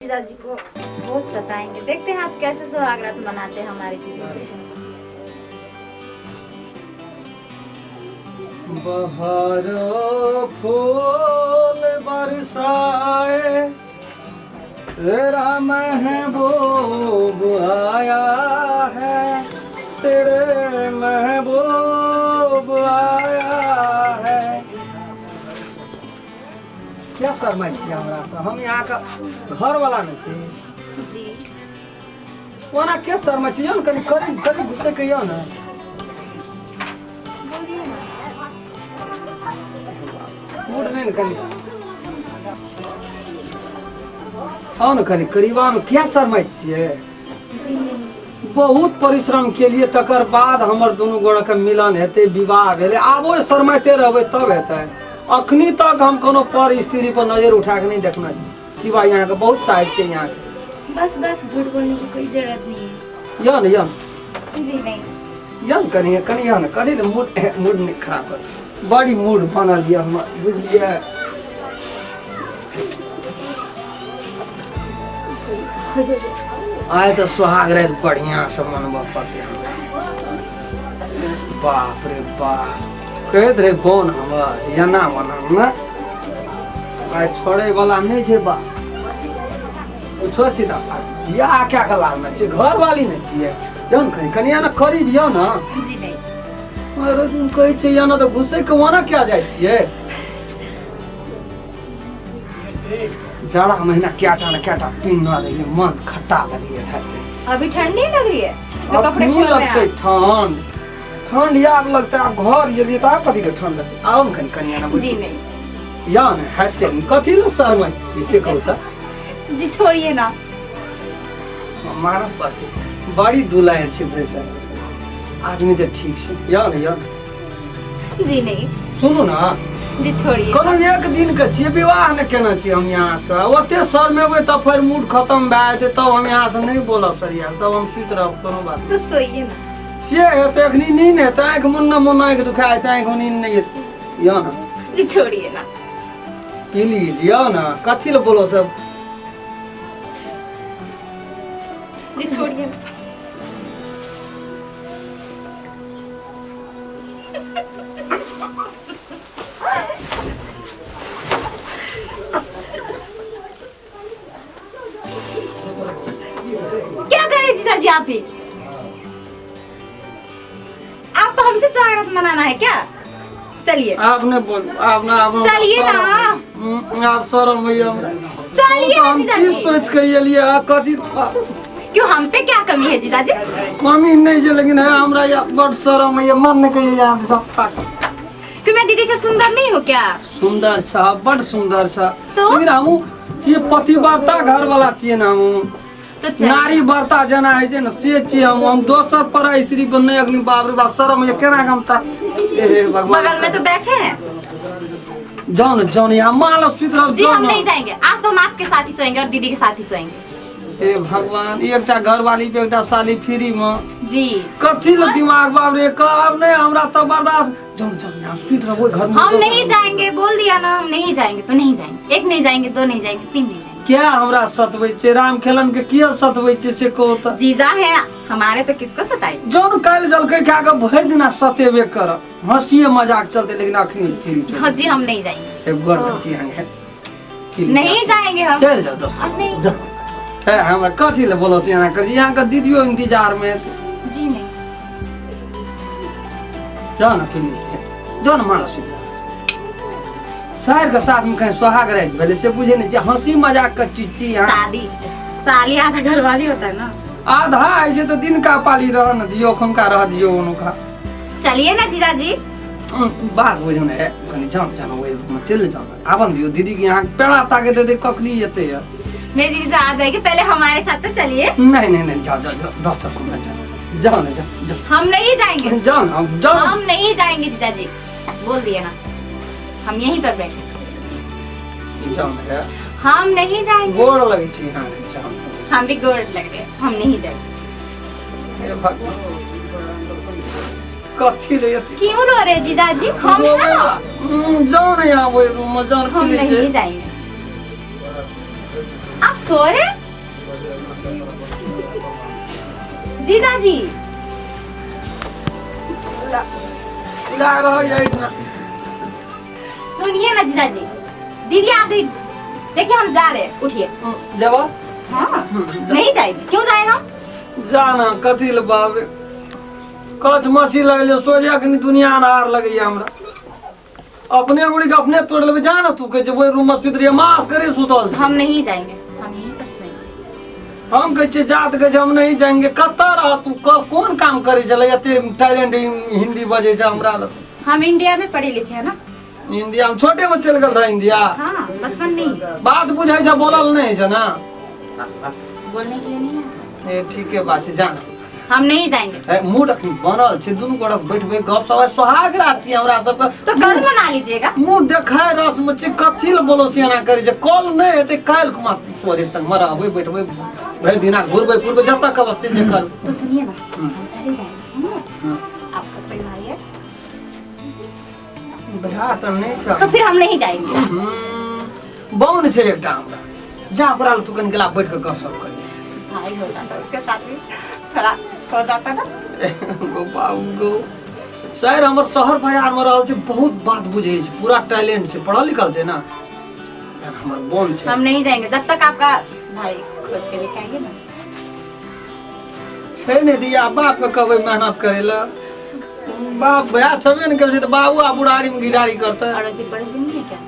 जीजाजी को बहुत सताएंगे। देखते हैं आज कैसे सुहागरात मनाते हैं हमारी दीदी से। बहारो फूल बरसाए तेरा महबूब आया है, तेरे महबूब आया है। क्या शरमाइ छी हमरा से? हम यहाँ का घर वाला नहीं छी जी। ओना के शरमाइ छी? यौ ने कनि करीब करीब घुसे के यौ ने। बोलिए ना। मूड नहि ने कनि आउ ने कनि करीब आउ ने। किया शरमाइ छियै? जी नहीं। बहुत परिश्रम केलिए तकर बाद हमर दुनू गोड़े के मिलन हेतै, विवाह भेलै। आबो शरमाइते रहबै तब हेतै। अखनी तक हम कोनो पर स्त्री पर नजर उठा के नहीं देखना छी, सिवाय यहाँ के। बहुत चाहै छियै यहाँ के। बस बस, झूठ बोलने की कोई जरूरत नहीं है। यौ ने, यौ ने। जी नहीं। यौ ने कनि कनि यौ ने कनि ने। मूड मूड नहि खराब कर। बड़ी मूड बनल यऽ हमर, बुझलियै? आइ तऽ सोहाग राति बढ़िआँ से मनबऽ पड़तै हमरा। बाप रे बाप, कहैत रहे बोन हमर एना ओना ने, आइ छोड़ै वाला नहि छै। बाप कुछो छी तऽ बियाह कए कऽ लाबने छियै, घरवाली नहि छियै। जाउ ने कनि कनि एना करीब यौ ने। जी नहीं। अरे तुम कहै छियै एना तऽ घुसै के ओना किया जाइ छियै? जाड़ा महीना क्या ने क्या पीना रहिए, मन खट्टा लगिए हेतै। अभी ठंड नहीं लग रही है जो कपड़े अखनी खोल रहे हैं लगतै आप? ठंड? ठंड आब लगतै। आब घर गेलियै तऽ आब कथी के ठंड लगतै? आउ ने कनि कनि एना। जी नहीं। या ने हेतै, कथी लए शरमाइ छियै से कहू तऽ। जी छोड़िए ना। मारऽ पड़तै। बड़ी दुलाय छै भैंसा। आदमी तऽ ठीक छै। या ने, या ने। जी नहीं। सुनू ना। जी छोड़िए। कोनो एक दिन के छियै, विवाह ने केने छियै हम यहाँ से। ओते शरमेबै तऽ फेर मूड खत्म भए जेतै, तब हम यहाँ से नहि बोलब सरिया, तब हम सुति रहब, कोनो बात तो सोइए ना। से हेतै? एखनी नींद हेतै? आँखि मुन्ना मुन्ना आँखि दुखा हेतै, आँखि नींद नहि हेतै। यौ ने। जी छोड़िए ना। प्लीज यौ ने, कथी लए बोलो सब। जी छोड़िए ना। क्या करे जीजाजी आप ही? आपको हमसे स्वागत मनाना है क्या? चलिए। आप ने बोल आप ना आप। चलिए ना। आप शरम होइए हमरा। चलिए ना हम की जीजाजी। सोच के एलियै आ कथी? क्यों, हम पे क्या कमी है जीजाजी? कमी नहीं छै, लेकिन है हमरा या बड़ शरम होइए, मन नहि कहिए यहाँ से सब ताक। क्यों, मैं दीदी से सुंदर नहीं हूँ क्या? सुंदर छ, बड़ सुंदर छ। तो? लेकिन हमहूँ छियै पतिव्रता घर वाला छियै ने हमहूँ। तो चलिए। नारी व्रता जेना होइ छै ने से छियै हम। हम दोसर पर स्त्री पर नहि अखनी। बाप रे बाप, शरम होइए। केना के हम ता हे भगवान। बगल में तो बैठे हैं। जाओ ने, जाओ ने, यहाँ माँ लग सुति रहब। जी जाओ हम ने। नहीं जाएंगे। आज तो हम आपके साथ ही सोएंगे और दीदी के साथ ही सोएंगे। हे भगवान, एकटा घरवाली पे एकटा साली फ्री में। जी। कथी ल दिमाग, बाप रे, आब नहीं हमरा तो बर्दाश्त। जाओ जाओ, यहाँ सुति रहब ओहि घर में। हम नहीं जाएंगे, बोल दिया ना। हम नहीं जाएंगे तो नहीं जाएंगे। एक नहीं जाएंगे, दो नहीं जाएंगे, तीन नहीं जाएंगे। क्या हमरा सतबै छै? राम खेलन के किया सतबै छै से कहू तऽ। जीजा है हमारे तो किसको सताएंगे? जौन काल्हि जलखै खा कऽ भरि दिना सतेबे करब, हँसिए मजाक चलते, लेकिन अखनी फ्री चलते। हाँ जी, हम नहीं जाएंगे। एक गोर बच्ची अहाँ नहीं जाएंगे हम। चलि जाओ दोस्त। अब नहीं। जाओ है। हमरा कथी लए बोलो से एना करी? अहाँके दीदियो इंतजार में हेतै। जी नहीं। जाओ ना, प्लीज जाओ ना, मारा सुति सार के साथ में कहीं सोहाग राति भेलै से बुझे नहीं छियै। हंसी मजाक के चीज छी यहाँ। शादी साली आधा घरवाली होता है ना। आधा होइ छै तऽ दिनका पाली रह ने दियौ, एखुनका रह दियौ ओनुका। चलिए ना जीजाजी। बात बुझू ने, कनि जान जान ओहि रूममे चलि जाउ ने, आबन दियौ दीदी के यहाँ पेड़ा ताके देतै, कखनी एतै यऽ। मेरी दीदी तो आ जाएगी, पहले हमारे साथ तो चलिए। नहीं नहीं नहीं, जाओ जाओ जाओ, 10 सेकंड में जाओ, जाओ ना, जाओ जाओ। हम नहीं जाएंगे। जाओ ना, जाओ ना। हम नहीं जाएंगे जीजाजी, बोल दिए ना। हम यहीं पर बैठे। जाओ ना यार। हम नहीं जाएंगे। गोड़ लगै छी अहाँके, जाओ ना। हम भी गोड़ लग रहे हैं, हम नहीं जाएंगे। हे भगवान, कथी रे अथी? क्यों रो रहे जीजाजी? हम है ना। जाओ ना यहाँ ओहि रूम में जाओ ना। हम प्लीज। नहीं जाएंगे। आप सो रहे जीजाजी। ला रहो यही ना। सुनिए ना जीजाजी, दीदी आ गई, देखिए हम जा रहे हैं, उठिए। जब हाँ नहीं जाएंगे। क्यों जाए हम? जाना कथी ले बाप रे, कच मछी लगले सोझा के दुनिया अनहार लगैया हमरा। अपने अंगुरी के अपने तोड़ लेबै। जा ना तू के जे ओहि रूम में सुति रहिए, मास करे सुतल छी। हम नहीं जाएंगे, हम यहीं पर सोएंगे। हम कहै छियै जात के हम नहीं जाएंगे। कतऽ रह तू, कोन काम करै छलै? एते टैलेंट हिंदी बजै छै हमरा लग। हम इंडिया में पढ़े लिखे हैं ना। इंडिया में छोटे में चलि गेल रह इंडिया? हाँ, बचपन में ही। बात बुझै छै, बोलल नहि छै ना। बोलने के लिए नहीं है। ए ठीके बात छै, जाना। हम नहीं जाएंगे। ए, मूड अखन बनल छै, दुनू गोरा बैठबै गप सब, सोहाग रात छी हमरा सबके। तो कल मना लीजिएगा। मुंह देखाय रस में छै, कथी ले बोलो सियाना करै छै? कल नहि हेतै, काल्हि खुमा तोरे संग मे रहबै, बैठबै, भरि दिना घुरबै फिरबै, जतऽ कहबस से जे कर। तो सुनिए ना, हम चले जाएंगे, सुनिए। आपका कोई भाई है? भैया तऽ नहि छै। तो फिर हम नहीं जाएंगे। बौन छै एकटा हमरा, जा ओकरा लग तू कनि गेला बैठ कऽ गपशप करी। भाई होता था उसके साथ भी थोड़ा हो जाता ना। गो बाबू गो, सर हमर शहर बाजार में रहल छै, बहुत बात बुझै छै, पूरा टैलेंट छै, पढ़ल लिखल छै ना। हमर बोन छै। हम नहीं जाएंगे जब तक आपका भाई खोज के लेके आएंगे ना। छै नहि दिया, बाप के कहबै मेहनत करै लए, बाप भैया छबे ने करै छै तऽ बाबू आ बुढ़ारी में घिढारी करतै। पड़ोसी पड़ोसी नहीं है क्या?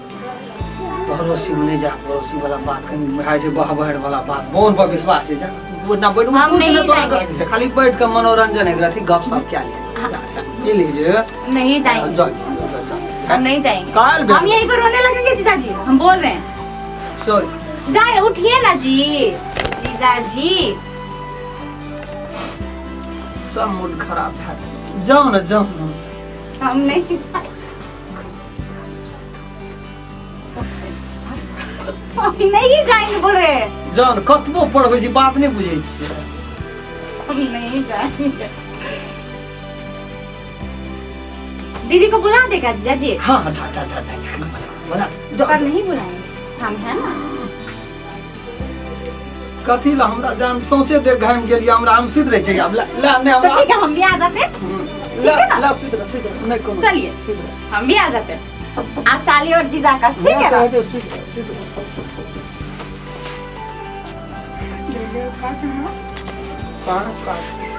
पड़ोसी में नहीं जा, पड़ोसी वाला बात कनि भए छै, बह बहर वाला बात। बोन पर विश्वास है, जा तू ना बैठ। हम कुछ नहीं नहीं तोरा जाएंगे। खाली बैठ के मनोरंजन एक रथी गप सप क्या लिया ये लीजिए। नहीं जाएंगे। जा, जा, जा। हम नहीं जाएंगे। काल हम यहीं पर रोने लगेंगे जीजाजी, हम बोल रहे हैं। सॉरी। जाए, उठिए ना जी, जीजाजी। सब मूड खराब है, जाओ ना, जाओ ना। हम नहीं जाएंगे, हम नहीं जाएंगे बोल रहे हैं। जाओ ना, कतबो पढ़बै छी बात नहीं बुझै छियै। हम नहीं जाएंगे। दीदी को बुला देगा जीजाजी? हाँ, अच्छा अच्छा अच्छा अच्छा, बोला बोला, जाओ। पर नहीं बुलाएंगे, हम है ना। कथी ला हमरा जान सौंसे देख घाम गेलियै हमरा, हम सुति रहै छियै आब। ला ला नहि तो हमरा। ठीक है, हम भी आ जाते हैं। ला। है ना? ला, सुति रह, सुति रह, नहि कोनो। चलिए। सुति रह। हम भी आ जाते हैं आज, साली और जीजा का, ठीक है ना? सुति रह, सुति रह। कहाँ कहाँ?